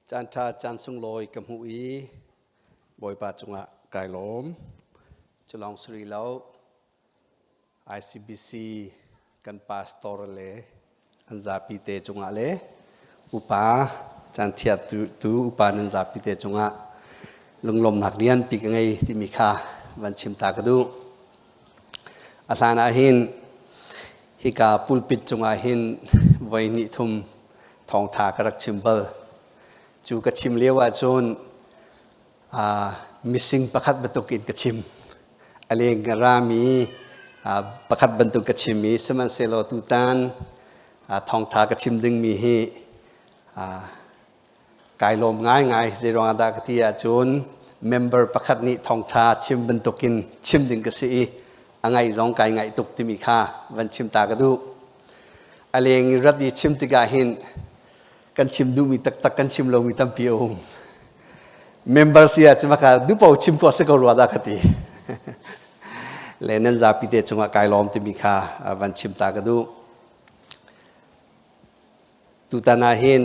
Caan ṭha caan sunglawi ka hmuh i Bawipa cungah kai lawm. Culawng suri lo ICBC kan pastor le an zapi te cungah le upa caan thiatu tu upa nan zapi te cungah lunglawmnak lianpi ka ngei timi kha van chim ta ka duh. A hlan ah hin hika pulpit cungah hin voi hnih thum thawngtha ka rak chim bal. Cu ka chim lio ahcun mising pakhat bantuk in ka chim. A leng ka rami pakhat bantuk ka chim i sihmanhsehlaw tutan thawngtha ka chim dingmi hi Kai lawm ngaingai. Zeiruang ah dah ka ti ahcun member pakhat nih thawngṭha chim bantukin chim ding ka si i a ngaih zong kai ngaih tuk timi kha van chim ta ka duh. A leng i rat i chim tikah hin kan chim duhmi taktak kan chim lomi tampi a um. Member si ahcun maka dupo chim ko si ko rua dah ka ti. Le nan zapi te cungah kai lawm timi kha van chim ta ka duh. Tutan ah hin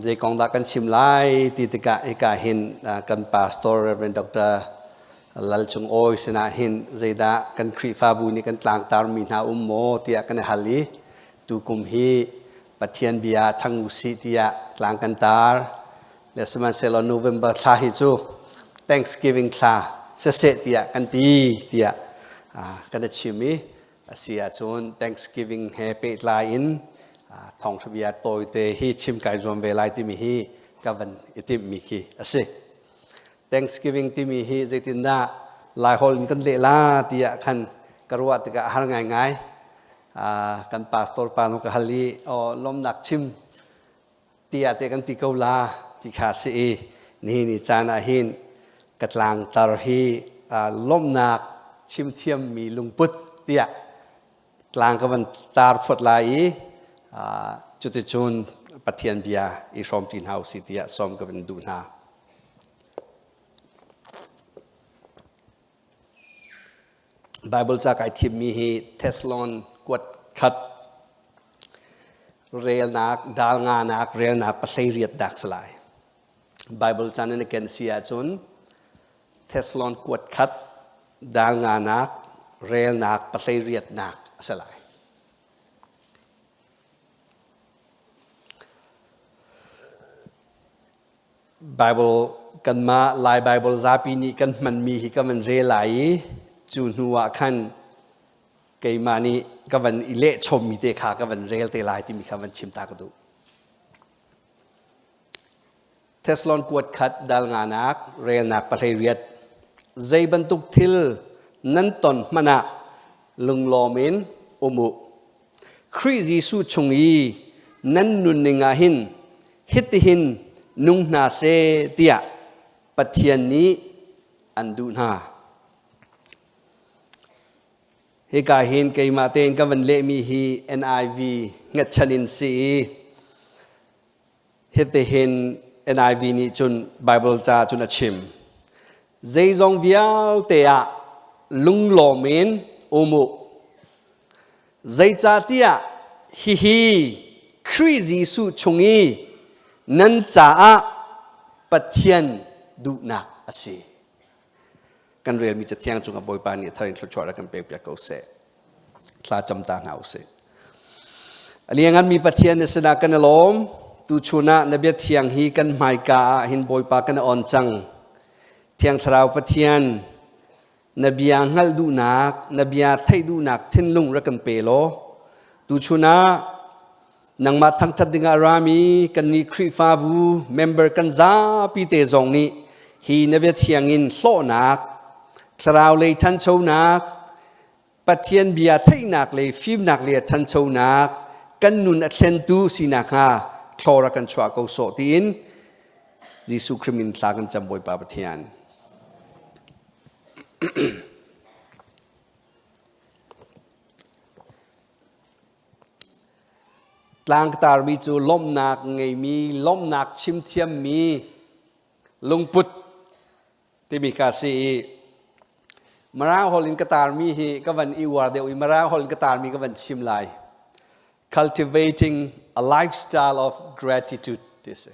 zei kong dah kan chim lai ti tikah hika hin kan pastor Reverend Dr. Lal Cung Awi sinah hin zeidah kan Khrihfabu nih kan tlangtarmi hna um maw tiah kan i hal i tukum hi Pathian bia ṭhang usih tiah tlang kan tar. Le sihmanhsehlaw November thla hi cu Thanksgiving thla siseh tiah kan ti tiah kan i chim i A si ahcun Thanksgiving he pehtlai in thawngṭha bia tawite hi chim kai zuam ve lai timi hi ka van i timhmi khi a si. Thanksgiving timi hi zeitindah Laiholh in kan leh la tiah khan ka ruah tikah a har ngaingai. Kan pastor pa nu ka hal i lawmnak chim tiah te kan ti ko la ti kha si i nihin ni caan ah hin ka tlangtar hi lawmhnak chimthiammi lungput tiah tlang ka van tar phot lai i cuticun Pathian bia i hrawmṭi hna usih tiah sawm ka van duh hna. Bible ca kai thimmi hi Thessalon kuat khat relnak dal nganak relnak pahlei riat dak si lai. Bible ca nan i ken si ahcun Thessalon kuat khat dal nganak relnak pahlei riatnak a si lai. Bible kanmah Lai Bible zapi nih kan hmanmi hi ka van rel lai i cu hnu ah khan keimah nih ka van i leh chommi te kha ka van rel te lai timi kha van chim ta ka duh. Thessalon kuat khat dal nganak relnak pahlei riat zei bantuk thil nan ton hmanh ah lunglawm in um u. Khrih Jesuh chung i nan nunning ah hin hitihin nung hna seh tiah Pathian nih an duh hna. Hika hin keimah tein ka van lehmi hi NIV hngatchan in si i hitihin NIV nih cun Bible ca cun a chim. Zeizong vialte ah lunglawm in um u. Zeicahtiah hihi Khrih Jesuh chung i nan caah Pathian duhnak a si. Kan relmi Cathiang cungah Bawipa nih a thar in thluachuah rak kan pekpiak ko seh. Thla cam ta hna usih. A lianganmi Pathian na sinah kan i lawm. Tuchun ah na bia thiang hi kan hmaika ah hin Bawipa kan i on cang. Thiang Thlarau Pathian, na bia hngalh duhnak, na bia theih duhnak thinlung rak kan pe law, tuchun ah nangmah thangṭhat dingah rami kannih Khrihfabu member kan zapi te zong nih hi na bia thiang in hlawhnak, thlarau lei ṭhanchonak, Pathian bia theihnak le fimnak le ṭhanchonak kan nun a thlentu sinak hnga thlawr a kan chuah ko sawh tiin Jesuh Khrih min thla kan cam Bawipa Pathian. Tlangtarmi cu lawmhnak ngeimi, lawmhnak chimthiammi lungput timi ka si i Mirang holh in ka tarmi hi ka van i uar deuh i Mirang holh in ka tarmi ka van chim lai. Cultivating a lifestyle of gratitude ti si.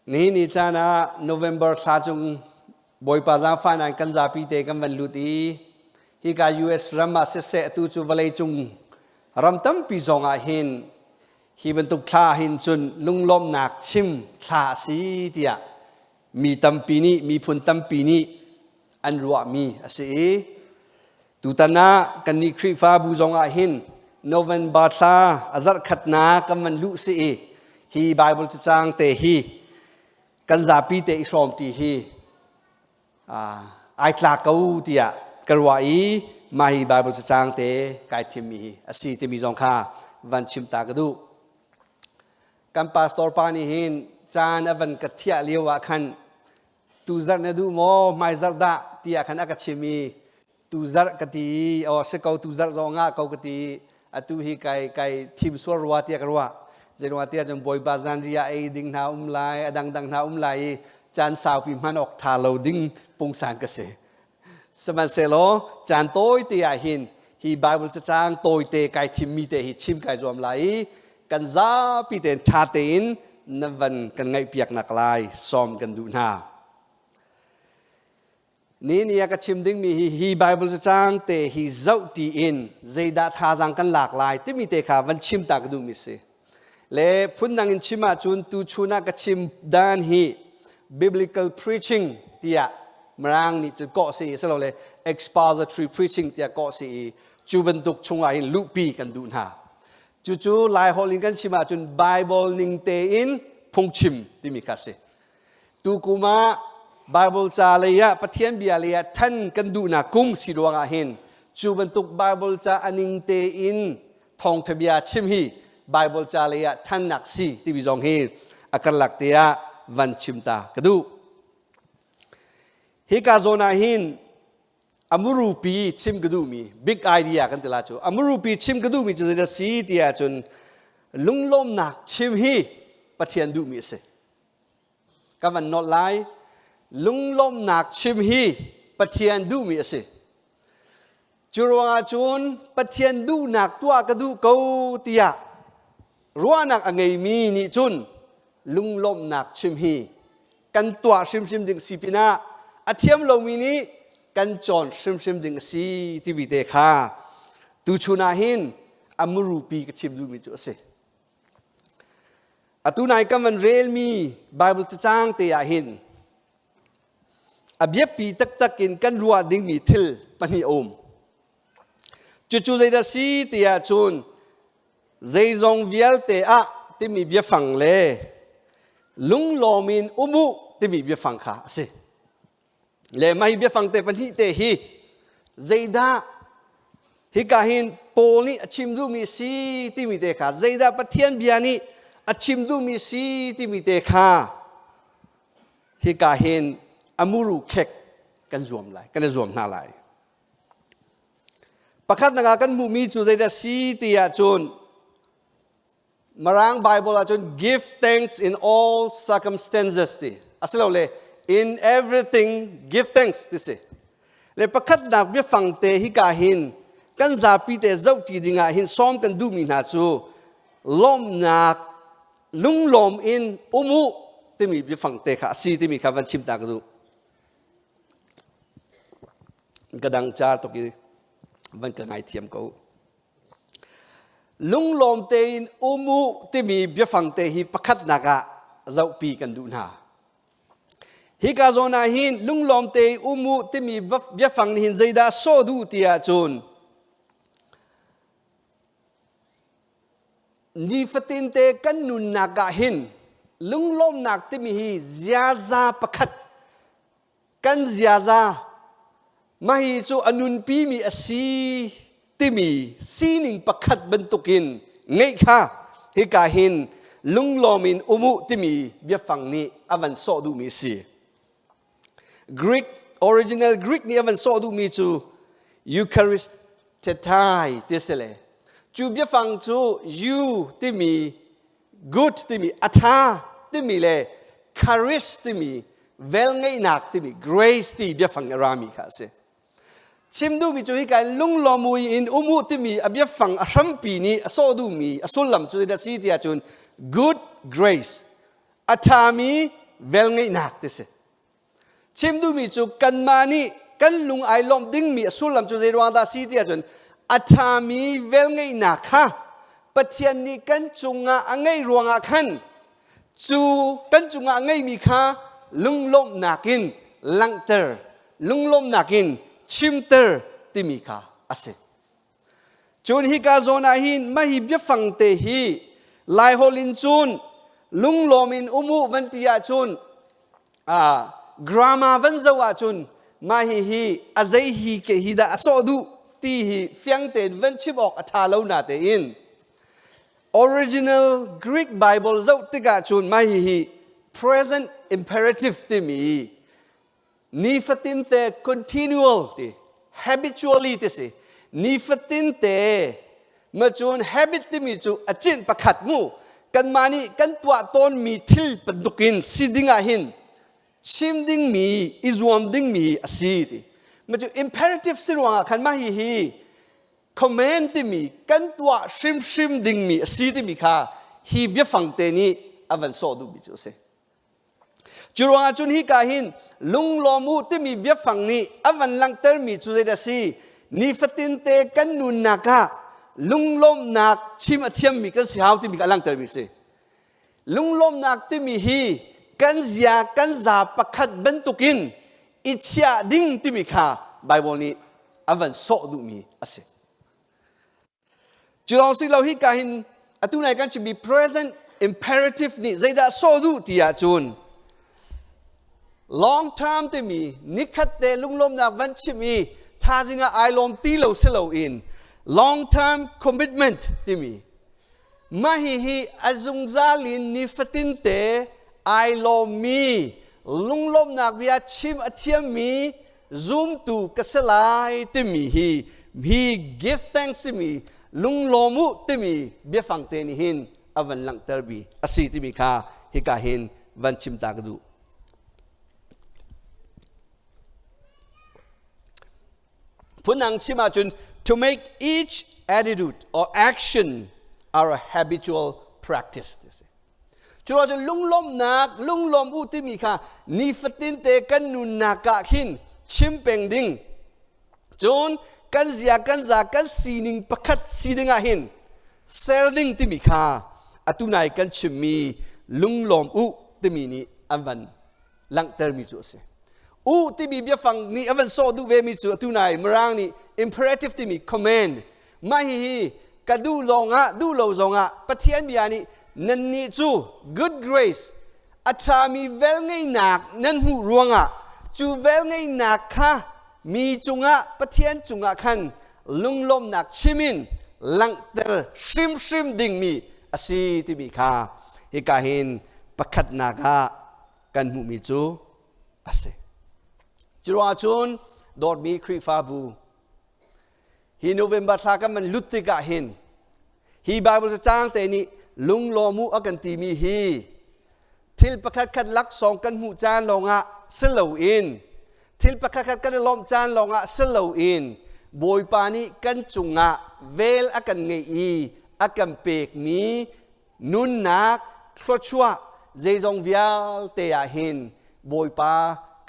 Nihin ni caan ah November thla cung Bawipa zaangfahnak in kan zapi te kan van lut i hika US ram ah siseh atu cu vawlei cung ram tampi zong ah hin hi bantuk thla hin cun lunglawmhnak chim thla a si tiah mi tampi nih miphun tampi nih an ruahmi a si i tutan ah kannih Khrihfabu zong ah hin November thla a zarh khatnak kan van luh si i hi Bible cacang te hi kan zapi te i hrawm ti hi ai tlak ko tiah ka ruah i mah hi Bible cacang te kai thimmi hi a si timi zong kha van chim ta ka duh. Kan pastor pa nih hin caan a van ka thiah lio ah khan tu zarh na duh maw hmaizarh dah tiah khan a ka chim i tu zarh ka ti i aw si ko tu zarh zong ngah ko ka ti i atu hi kai kai thim sual rua tiah ka ruah. Zeiruang tiah cun Bawipa zanriah ei ding hna um lai a dangdang hna um lai i caan saupi hman awk tha lo ding pungsan ka si. Sihmanhsehlaw caan tawite ah hin hi Bible cacang tawite kai thimmi te hi chim kai zuam lai i kan zapi tein ṭha tein na van kan ngaihpiaknak lai sawm kan duh hna. Ni ni ah ka chim dingmi hi hi Bible cacang te hi zoh ṭi in zeidah thazaang kan lak lai timi te kha van chim ta ka duhmi si. Le phundang in chim ahcun tuchun ah ka chim dan hi biblical preaching tiah Mirang nih cun kawh si silole expository preaching tiah kawh si i cu bantuk chungah hin luhpi kan duh hna. Cucu Laiholh in kan chim ahcun Bible ning tein phungchim timi kha si. Tukum ah Bible ca lei ah Pathian bia lei ah than kan duhnak kum si ruangah hin cu bantuk Bible ca a ning tein thawngtha bia chim hi Bible ca lei ah thannak si timi zong hi a karlak te ah van chim ta ka duh. Hika zawn ah hin amurupi chim ka duhmi big idea kan ti la cu amurupi chim ka duhmi cu zeidah si ti ahcun lunglawmnak chim hi Pathian duhmi a si. Ka van nolh lai. Lunglawmhnak chim hi Pathian duhmi a si. Cu ruangah cun Pathian duhnak tuah ka duh ko tiah ruahnak a ngeimi nih cun lunglawmhnak chim hi kan tuah hrimhrim ding si pinah a thiam lomi nih kan cawn hrimhrim ding a si timi te kha tuchun ah hin a murupi ka chim duhmi cu a si. Atu nai kan van relmi Bible cacang te ah hin a biapi taktak in kan ruah dingmi thil pahnih a um. Cucu zeidah si ti ahcun zeizong vialte ah timi biafang le lunglawm in um u timi biafang kha a si. Le mah hi biafang te pahnih te hi zeidah hika hin Paul nih a chim duhmi si timi te kha zeidah Pathian bia nih a chim duhmi si timi te kha hika hin a muru khek kan zuam lai kan i zuam hna lai. Pakhatnak ah kan hmuhmi cu zeidah si ti ahcun Mirang Bible ahcun give thanks in all circumstances ti asilole in everything give thanks ti si. Le pakhatnak biafang te hika hin kan zapi te zohṭi dingah hin sawm kan duhmi hna cu lawmhnak lunglawm in um u timi biafang te kha a si timi kha van chim ta ka duh. Ka dang car tuk i van ka ngaithiam ko. Lunglawm tein um u timi biafang te hi pakhatnak ah zohpi kan duh hna. Hika zawn ah hin lunglawm tein um u timi biafang nih hin zeidah sawh duh ti ahcun nifatin te kan nunnak ah hin lunglawmnak timi hi ziaza pakhat kan ziaza mah hi cu a nunpimi a si timi sining pakhat bantukin ngeih kha hika hin lunglawm in um u timi biafang nih a van sawh duhmi a si. Greek original Greek nih a van sawh duhmi cu Eucharistetai ti a si le cu biafang cu eu timi good timi a ṭha timi le charis timi velngeihnak timi grace ti biafang a rami kha a si. Chim duhmi cu hika in lunglawm in um u timi a biafang a hrampi nih a sawh duhmi a sullam cu zeidah si ti ahcun good grace a ṭhami velngeihnak ti si. Chim duhmi cu kanmah nih kan lung ai lawmh dingmi a sullam cu zei ruang dah si ti ahcun a ṭhami velngeihnak kha Pathian nih kan cungah a ngeih ruangah khan cu kan cungah a ngeihmi kha lunglawmhnak in langhter, lunglawmhnak in chimter timi kha a si. Cun hika zawn ah hin mah hi biafang te hi Laiholh in cun lunglawm in um u van ti ahcun grammar van zoh ahcun mah hi hi a zei hi ke hi dah a sawh duh ti hi fiang tein van chim awk a ṭha lo na tein original Greek Bible zoh tikah cun mah hi hi present imperative timi Nifatin te continual ti habitually ti si. Nifatin te ma cun habit timi cu a cinh pakhat mu kanmah nih kan tuah tawnmi thil bantukin si ding ah hin chim dingmi i zuam dingmi a si ti. Ma cu imperative si ruangah khan mah hi hi command timi kan tuah hrimhrim dingmi a si timi kha hi biafang te nih a van sawh duhmi cu a si. Cu ruangah cun hika hin lunglawm u timi biafang nih a van langhtermi cu zeidah a si? Nifatin te kan nunnak ah lunglawmhnak chim a thiammi kan si hau timi kha a langhtermi a si. Lunglawmhnak timi hi kan zia kan za pakhat bantukin i chiah ding timi kha Bible nih a van sawh duhmi a si. Cu lawng si lo hika hin atu nai kan chimmi present imperative nih zeidah sawh duh ti ahcun long term timi nikhat te lunglawmnak van chim i thazing ah ai lawm ti lo si loin long term commitment timi mah hihi a zungzal in nifatin te ai lawmmi lunglawmnak bia chim a thiammi zumtu ka si lai timi hi hi give thanks timi lunglawm u timi biafang te nih hin a van langhter bi a si timi kha hika hin van chim ta ka duh. Phunang chim ahcun to make each attitude or action our habitual practice ti si. Cu cun lunglawmhnak lunglawm u timi kha nifatin te kan nunnak ah khin chim peng ding. Cun kan zia kan za kan sining pakhat si ding ah hin ser ding timi kha atu nai kan chimmi lunglawm u timi nih an van langhtermi cu a si. U timi biafang nih a van sawh duh vemi cu atu nai Mirang nih imperative timi command Mah hihi ka duh lawngah duh lo zongah Pathian bia nih nannih cu good grace a ṭhami velngeihnak nan hmuh ruangah cu velngeihnak kha mi cungah Pathian cungah khan lunglawmhnak chim in langhter hrimhrim dingmi a si timi kha hika hin pakhatnak ah kan hmuhmi cu a si. Cu ruangah cun dawtmi Khrihfabu Hi November thla kan van lut tikah hin hi Bible cacang te nih lunglawm u a kan timi hi thil pakhat khat laksawng kan hmuh caan lawngah si loin thil pakhat khat kan i lawmh caan lawngah si loin Bawipa nih kan cungah vel a kan ngeih i a kan pekmi nunnak thluachuah zeizong vialte ah hin Bawipa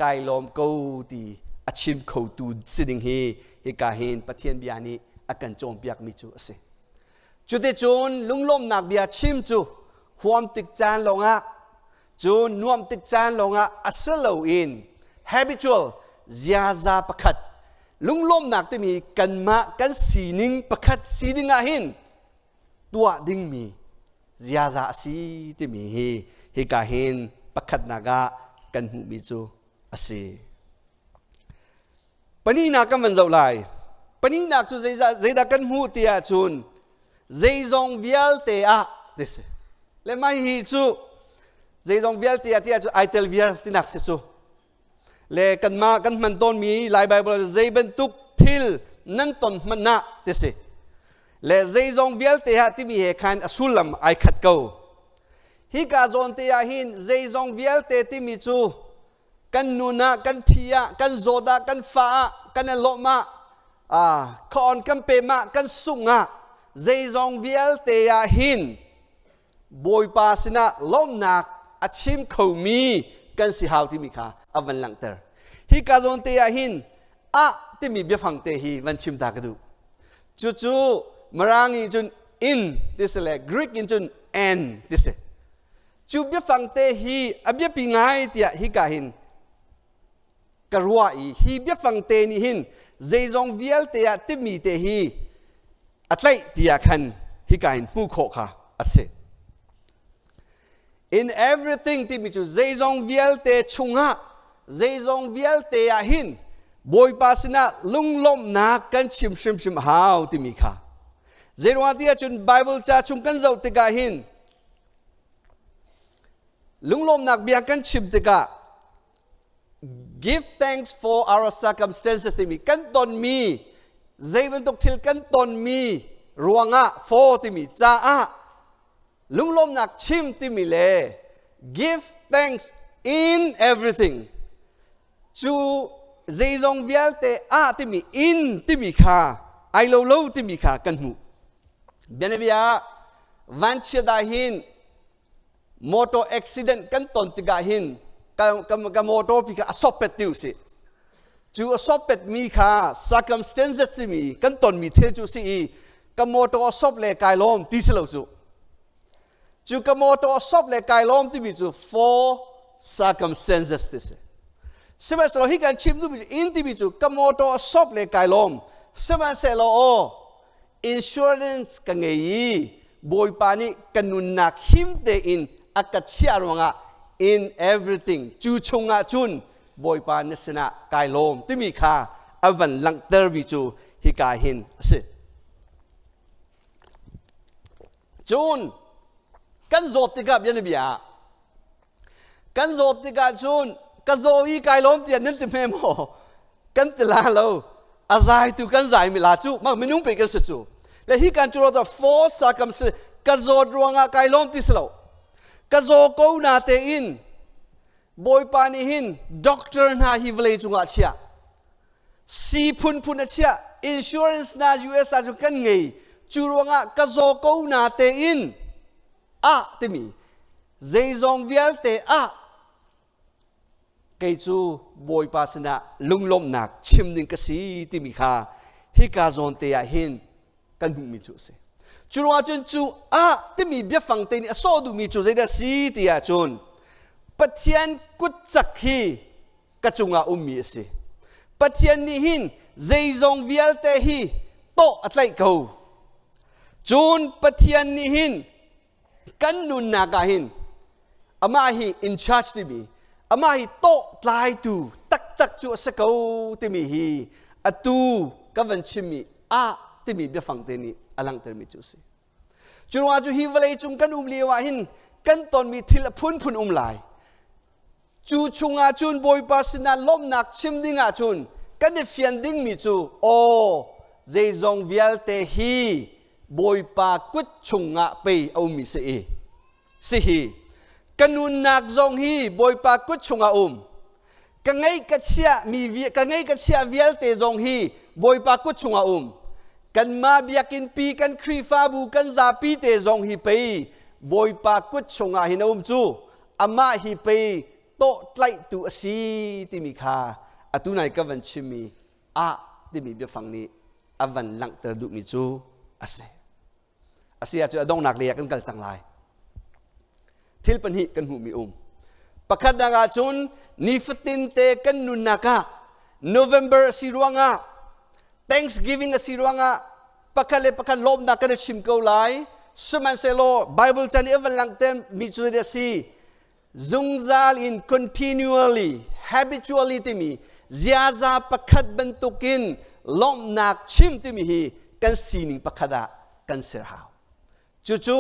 kai lawm ko ti a chim khotu si ding hi hika hin Pathian bia nih a kan cawnpiakmi cu a si. Cuticun lunglawmhnak bia chim cu huam tik caan lawngah cun nuam tik caan lawngah a si loin habitual ziaza pakhat lunglawmhnak timi kanmah kan sining pakhat si ding ah hin tuah dingmi ziaza a si timi hi hika hin pakhatnak ah kan hmuhmi cu a si. Pahnihnak kan van zoh lai. Pahnihnak cu zeidah kan hmuh ti ahcun zeizong vialte ah ti si. Le mah hi cu zeizong vialte ah ti ahcun ai tel viar tinak si cu. Le kanmah kan hman tawnmi Lai Baibal zei bantuk thil nan ton hmanh ah ti si. Le zeizong vialte ah timi he khan a sullam ai khat ko. Hika zawn te ah hin zeizong vialte timi cu kan nun ah, kan thi ah, kan zawt ah, kan fa ah, kan i lawmh ah, khaon kan pem ah, kan sung ah, zeizong vialte ah hin Bawipa sinah lawmhnak a chim khomi kan si hau timi kha a van langhter. Hi ka zawn te ah hin a timi biafang te hi van chim ta ka duh. Cucu Mirang in cun in ti si le Greek in cun en ti si. Cu biafang te hi a biapi ngai tiah hika hin ka ruah i hi biafang te nih hin zeizong vialte ah timi te hi a tlaih tiah khan hika hin hmuh khawh kha a si. In everything timi cu zeizong vialte chungah zeizong vialte ah hin Bawipa sinah lunglawmhnak kan chim hrimhrim hau timi kha. Zeiruang ti ahcun Bible ca chung kan zoh tikah hin lunglawmhnak bia kan chim tikah give thanks for our circumstances timi kan tonmi zei bantuk thil kan tonmi ruangah for timi caah lunglawmnak chim timi le give thanks in everything cu zeizong vialte ah timi in timi kha ai lo lo timi kha kan hmuh bianabia vanchiat ah hin motor accident kan ton tikah hin ka, ka, ka motor pi kha a sop pet ti usih cu a sop pet mi kha circumstances timi kan ton mi thil cu si i ka motor a sop le kai lawm ti si lo cu cu ka motor a sop le kai lawm timi cu for circumstances ti si sihmanhsehlaw hi kan chim duhmi cu in timi cu ka motor a sop le kai lawm sihmanhsehlaw aw insurance ka ngei i Bawipa nih ka nunnak him tein a ka chiah ruangah in everything cu chungah cun Bawipa na sinah kai lawm timi kha a van langhtermi cu hika hin a si. Cun kan zawt tikah bianabia ah kan zawt tikah cun ka zaw i kai lawm tiah nan ti hme maw kan ti la lo a zai tu kan zai mi la cu mak minung pe kan si cu le hi kan cu ro for circumstance ka zawt ruangah kai lawm ti si lo ka zaw ko na te in bawipa nih hin doctor hna hi vawlei cungah chiah si phunphun a chiah insurance na US ah cu kan ngei cu ruangah ka zaw ko na te in ah timi zeizong vialte ah kei cu Bawipa sinah lunglawmhnak chim ding ka si timi kha hika zawn te ah hin kan hmuhmi cu a si. Cu ruangah cun cu ah timi biafang te nih a sawh duhmi cu zeidah si ti ahcun Pathian kutcak hi ka cungah ummi a si. Pathian nih hin zeizong vialte hi tawh a tlaih ko. Cun Pathian nih hin kan nunnak ah hin amah hi in charge timi amah hi tawh tlaitu taktak cu a si ko timi hi atu ka van chimmi ah timi biafang te nih a langhtermi cu a si. Cu ruangah cu hi vawlei cung kan um lio ah hin kan tonmi thil a phunphun um lai. Cu chungah cun Bawipa sinah lawmhnak chim dingah cun kan i fian dingmi cu aw zeizong vialte hi Bawipa kut chungah pei a ummi si i si hi ka nunnak zong hi Bawipa kut chungah um ka ngeih ka chiah mi ka ngeih ka chiah vialte zong hi Bawipa kut chungah um kanmah biakinn pi kan Khrihfabu kan zapi te zong hi pei Bawipa kut chungah hin a um cu amah hi pei tawhtlaihtu a si timi kha atu nai ka van chimmi ah timi biafang nih a van langhter duhmi cu a si. A si ahcun a donghnak lei ah kan kal cang lai. Thil pahnih kan hmuhmi um. Pakhat dang ahcun nifatin te kan nunnak ah November a si ruangah Thanksgiving a si ruangah pakhat le pakhat lawmnak kan i chim ko lai. Sihmanhsehlaw Bible chan i a van langhter mi cu a si zungzal in continually habitually timi ziaza pakhat bantukin lawmhnak chim timi hi kan sining pakhat ah kan ser hau. Cucu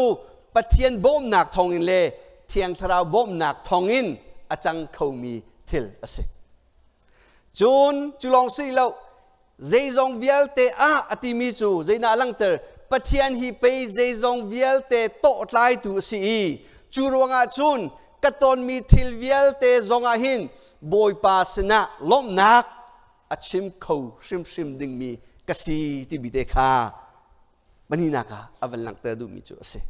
Pathian bawmhnak thawngin le Thiang Thlarau bawmhnak thawngin a cang khomi thil a si. Cun cu lawng si lo zeizong vialte ah a timi cu zeidah a langhter Pathian hi pei zeizong vialte tawhtlaitu a si i cu ruangah cun ka tonmi thil vialte zongah hin Bawipa sinah lawmhnak a chim kho hrimhrim dingmi ka si timi te kha pahnihnak ah a van langhter duhmi cu a si.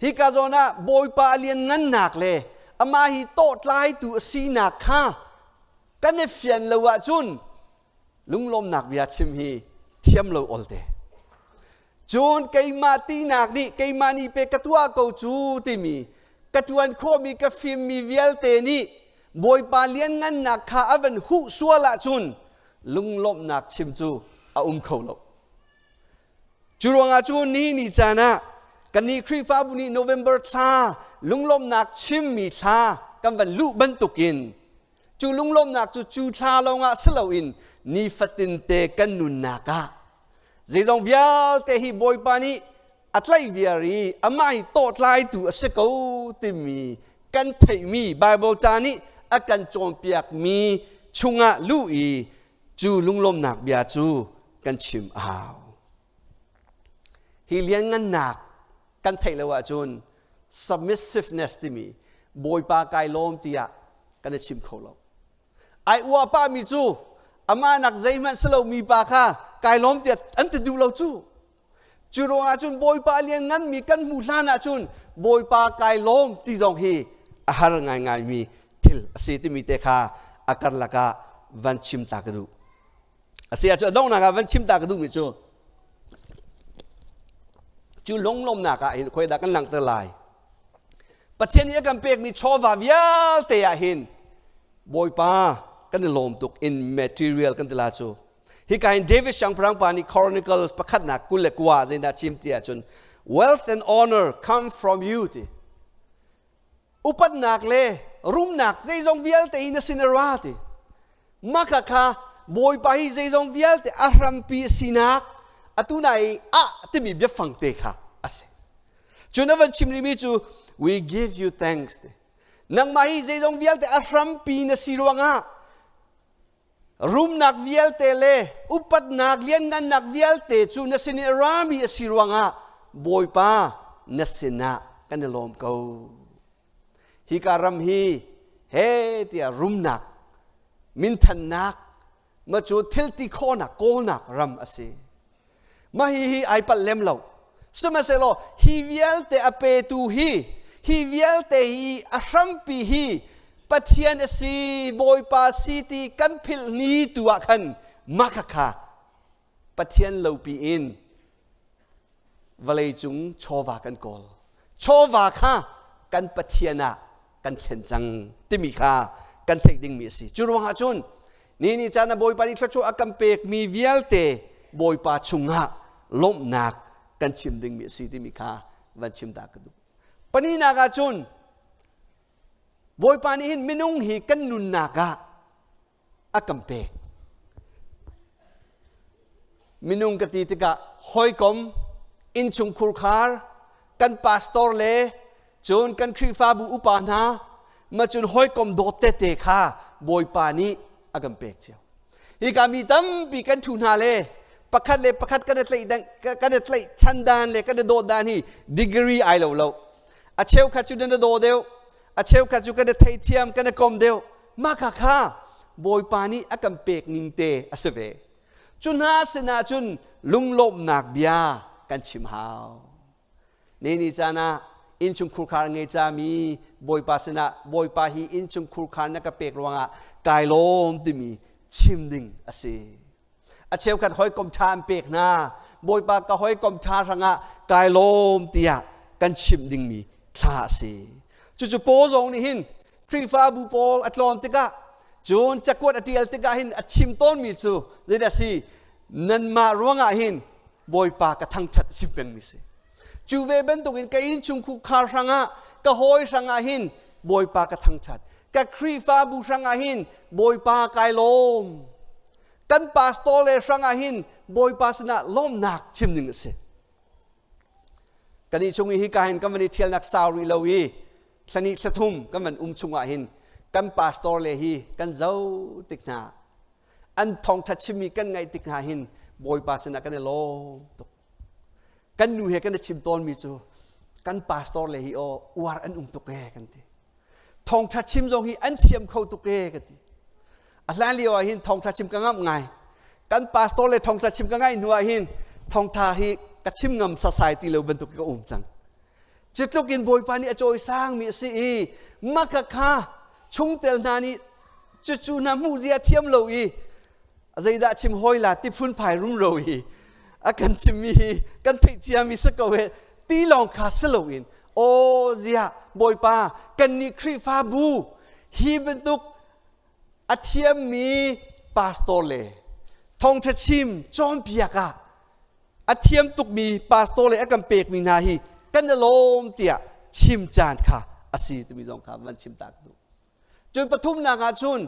Hika zawn ah Bawipa a lianngannak le Amah hi tawhtlaitu a sinak kha kan i fian lo ahcun lunglawmnak bia chim hi thiam lo olte. Cun keimah tinak nih keimah nih pe ka tuah ko cu timi ka ṭuan khawhmi ka fimmi vialte nih Bawipa lianngannak kha a van huh sual ahcun lunglawmhnak chim cu a um kho lo. Cu ruangah cun nihin ni caan ah kannih Khrihfabu nih November thla lunglawmhnak chimmi thla kan van luh bantukin cu lunglawmhnak cu cu thla lawngah si loin nifatinte kan nunnak ah zeizong vialte hi Bawipa nih a tlaih viar i amah hi tawhtlaitu a si ko timi kan theihmi Bible ca nih a kan cawnpiakmi chungah luh i cu lunglawmhnak bia cu kan chim a hau. Hi lianngannak kan theih lo ahcun submissiveness timi Bawipa kai lawm tiah kan i chim kho lo. Ai ua pa mi cu amah nak zeihmanh si lo mi pa kha kai lawm tiah an ti duh lo cu. Cu ruangah cun Bawipa liannganmi kan hmuh hlan ahcun Bawipa kai lawm ti zong hi a har ngaingaimi thil a si timi te kha a karlak ah van chim ta ka duh. A si ahcun a donghnak ah van chim ta ka duhmi cu cu lunglawmnak ah hin khawi dah kan langhter lai. Pathian nih a kan pekmi chawva vialte ah hin Bawipa kan i lawm tuk in material kan ti la cu. Hika hin David siangpahrang pa nih Chronicles pakhatnak 29 zeidah chim ti ahcun wealth and honor come from you ti. Upatnak le rumnak zeizong vialte hi na sin a ra ti. Maka kha Bawipa hi zeizong vialte a hrampi a sinak atu nai ah timi biafang te kha a si. Cun a van chim rihmi cu we give you thanks ti. Nangmah hi zeizong vialte a hrampi na si ruangah Rumnak vialte le upatnak lianngannak vialte cu na sin i a rami a si ruangah Bawipa na sinah kan i lawm ko. Hika ram hi he tiah rumnak, minthannak, ma cu thil ti khawhnak kawlnak ram a si. Mah hihi ai palh lem lo. Sihmanhsehlaw hi vialte a petu hi, hi vialte hi a hrampi hi Pathian a si, Bawipa si ti kan philh ni tu ah khan mah khakha Pathian lopi in vawlei cung chawva kan kawl. Chawva kha kan Pathian ah kan thlen cang timi kha kan theih dingmi a si. Cu ruangah cun ni ni caan ah Bawipa nih thluachuah a kan pekmi vialte Bawipa chungah lawmhnak kan chim dingmi a si timi kha van chim ta ka duh. Pahnihnak ah cun Bawipa nih hin minung hi kan nunnak ah a kan pek. Minung ka ti tikah hawikom, innchung khurkhar, kan pastor le cun kan Khrihfabu upa hna, ma cun hawikom dawt tete kha Bawipa nih a kan pek cio. Hika mi tampi kan thu hna le pakhat le pakhat kan i tlaih kan i tlaih chan dan le kan i dawt dan hi degree ai lo lo. A cheukhat cu nan i daw deuh, a cheukhat cu kan i theithiam, kan i kom deuh. Mah kha kha Bawipa nih a kan pek ning te a si ve. Cu hna sinah cun lunglawmhnak bia kan chim hau. Ni ni caan ah innchung khurkhar ngei cami Bawipa sinah Bawipa hi innchung khurkhar na ka pek ruangah kai lawm timi chim ding a si. A cheukhat hawikom ṭha an pek hna. Bawipa ka hawikom ṭha hrangah kai lawm tiah kan chimh dingmi thla a si. Cucu Paul zong nih hin Khrihfabu pawl a tlawn tikah cun cakuat a ṭial tikah hin a chim tawnmi cu zeidah a si? Nanmah ruangah hin Bawipa ka thangṭhat a chim pengmi si. Cu ve bantukin ka innchung khar hrangah ka hawi hrangah hin Bawipa ka thangṭhat. Ka Khrihfabu hrangah hin Bawipa kai lawm. Kan pastor le hrangah hin Bawipa sinah lawmhnak chim ding a si. Kan i chung i hika hin kan van i ṭhialnak sau rih lo i thlani thlathum kan van um chungah hin kan pastor le hi kan zoh tik hna an thawngṭha chimmi kan ngaih tik hna hin Bawipa sinah kan i lawm tuk. Kan nu he kan i chim tawnmi cu kan pastor le hi aw uar an um tuk ee kan ti. Thawngṭha chim zong hi an thiam kho tuk ee ka ti. A hlan lio ah hin thawngṭha chim ka ngamh ngai. Kan pastor le thawngṭha chim ka ngaih hnu ah hin thawngṭha hi ka chim ngam sasai ti lo bantuk ka um cang. Cutluk in Bawipa nih a cawisangmi a si i maka kha chungtel hna nih cucu hna hmuh zia thiam lo i zeidah chim hawi la ti phunphai rumro i a kan chimmi hi kan theih ciami si ko he ti lawng kha si loin aw zia Bawipa kannih Khrihfabu hi bantuk a thiammi pastor le thawngṭha chim cawnpiak ah a thiam tukmi pastor le a kan pekmi hna hi kan i lawm tiah chim caan kha a si timi zong kha van chim ta ka duh. Cun pathumnak ah cun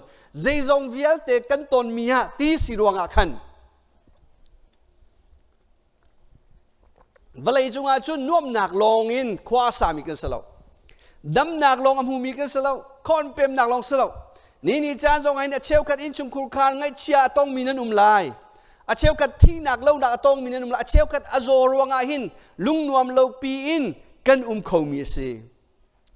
zeizong vialte kan tonmi ah ti si ruangah khan Vawlei cungah cun nuamhnak lawng in khua a sami kan si lo. Damnak lawng a hmumi kan si lo. Khawnpemnak lawng si lo. Ni ni caan zong in a cheukhat innchungkhur khar ngaihchia a tongmi nan um lai. A cheukhat thihnak lonak a tongmi nan um lai. A cheukhat a zaw ruangah hin lungnuam lo pi in kan um khomi a si.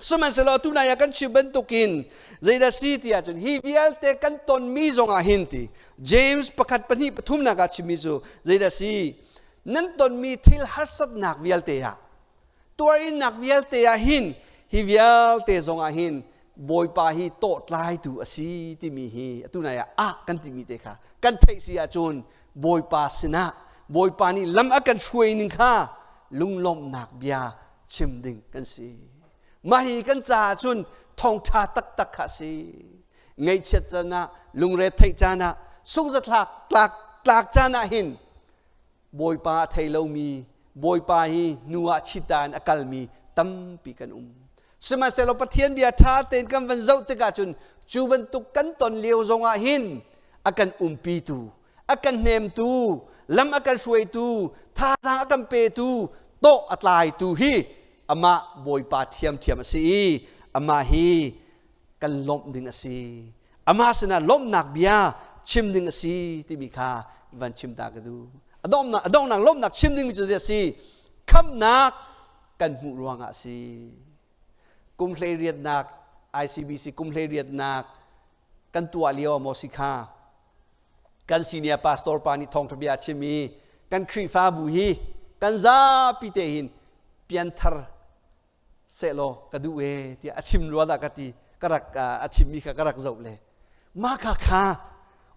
Sihmanhsehlaw tunai ah kan chim bantukin zeidah si ti ahcun hi vialte kan tonmi zongah hin ti James pakhat pahnih pathumnak ah chimmi cu zeidah si nan tonmi thil harsatnak vialte ah tuarinnak vialte ah hin hi vialte zongah hin Bawipa hi tawhtlaitu a si timi hi atu nai ah ah kan timi te kha kan theih si ahcun Bawipa sinah Bawipa nih lam a kan hruai ning kha lunglawmhnak bia chim ding kan si. Mah hi kan caah cun thawngṭha taktak kha a si. Ngaihchiat caan ah, lungre theih caan ah, sungzathlak tlak tlak caan ah hin Bawipa a thei lomi, Bawipa hi hnu ah chita in a kalmi tampi kan um. Sihmanhsehlaw Pathian bia ṭha tein kan van zoh tikah cun cu bantuk kan ton lio zongah hin a kan umpitu, a kan hnemtu, lam a kan hruaitu, thazaang a kan petu, tawh a tlaitu hi amah Bawipa ṭhiamṭhiam a si i amah hi kan lawmh ding a si. Amah sinah lawmhnak bia chim ding a si timi kha van chim ta ka duh. A donghnak, a donghnak lawmhnak chim dingmi cu a si. Khamhnak kan hmuh ruangah a si. Kum hleiriatnak ICBC kum hleiriatnak kan tuah lio maw si kha kan senior pastor pa nih thawngṭha bia a chim i kan Khrihfabu hi kan zapi te hin pianthar sehlaw ka duh e tiah a chim rua dah ka ti ka rak a chimmi kha ka rak zoh le mah kha kha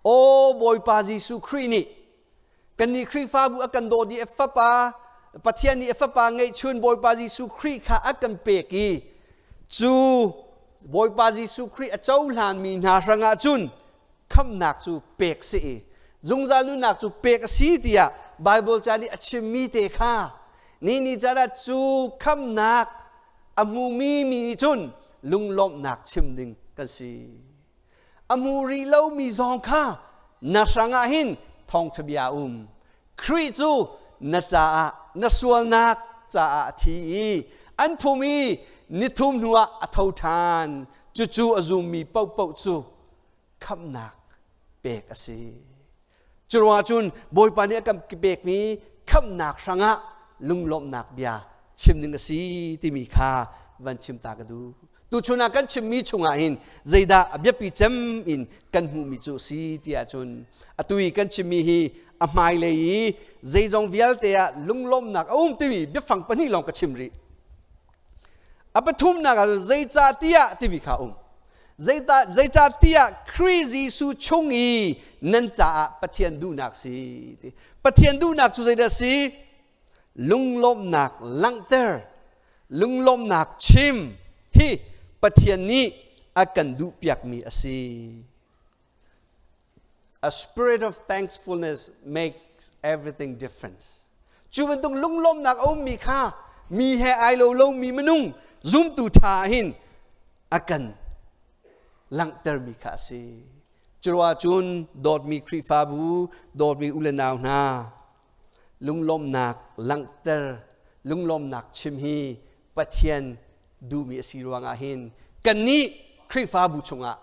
aw Bawipa Jesuh Khrih nih kannih Khrihfabu a kan dawt i a fapa Pathian nih a fapa ngeihchun Bawipa Jesuh Khrih kha a kan pek i cu Bawipa Jesuh Khrih a cohlanmi hna hrangah cun khamhnak cu pek si i zungzal nunnak cu pek a si tiah Baibal ca nih a chimmi te kha ni ni caan ah cu khamhnak a hmumi mi nih cun lunglawmhnak chim ding kan si. A hmu rih lomi zong kha na hrangah hin thawngṭha bia a um. Khrih cu na caah na sualnak caah a thi i an phum i nithum hnuah a tho ṭhan. Cucu a zummi paohpaoh cu khamhnak pek a si. Curuangah cun Bawipa nih a kan pekmi khamhnak hrangah lunglawmhnak bia chim ding a si timi kha van chim ta ka duh. Tuchun ah kan chimmi chungah hin zeidah a biapi cem in kan hmuhmi cu a si ti ahcun atu i kan chimmi hi a hmailei i zeizong vialte ah lunglawmhnak a um timi biafang pahnih lawng ka chim rih. A pathumnak ah zeicahtiah timi kha um. Zeicahtiah Khrih Jesuh chung i nan caah Pathian duhnak si. Pathian duhnak cu zeidah si? Lunglawmhnak langhter, lunglawmhnak chim hi Pathian nih a kan duhpiakmi a si. A spirit of thankfulness makes everything different. Cu bantuk lunglawmhnak a ummi kha mi he ai lo lomi minung zumtu ṭha hin a kan langhtermi kha a si. Curuah cun dawtmi Khrihfabu, dawtmi u le nau hna, lunglawmhnak langhter, lunglawmhnak chim hi Pathian duhmi a si ruangah hin kannih Khrihfabu chungah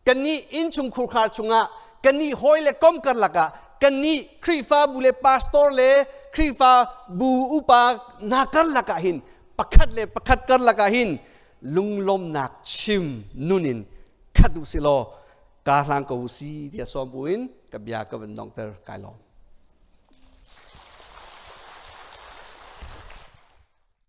kannih innchungkhur khar chungah kannih hawi le kom karlak ah kannih Khrihfabu le pastor le Khrihfabu upa hna karlak ah hin pakhat le pakhat karlak ah hin lunglawmnak chim nun in khat u si law ka hlang ko u si tiah sawm buin ka bia ka van dongter kai lawm.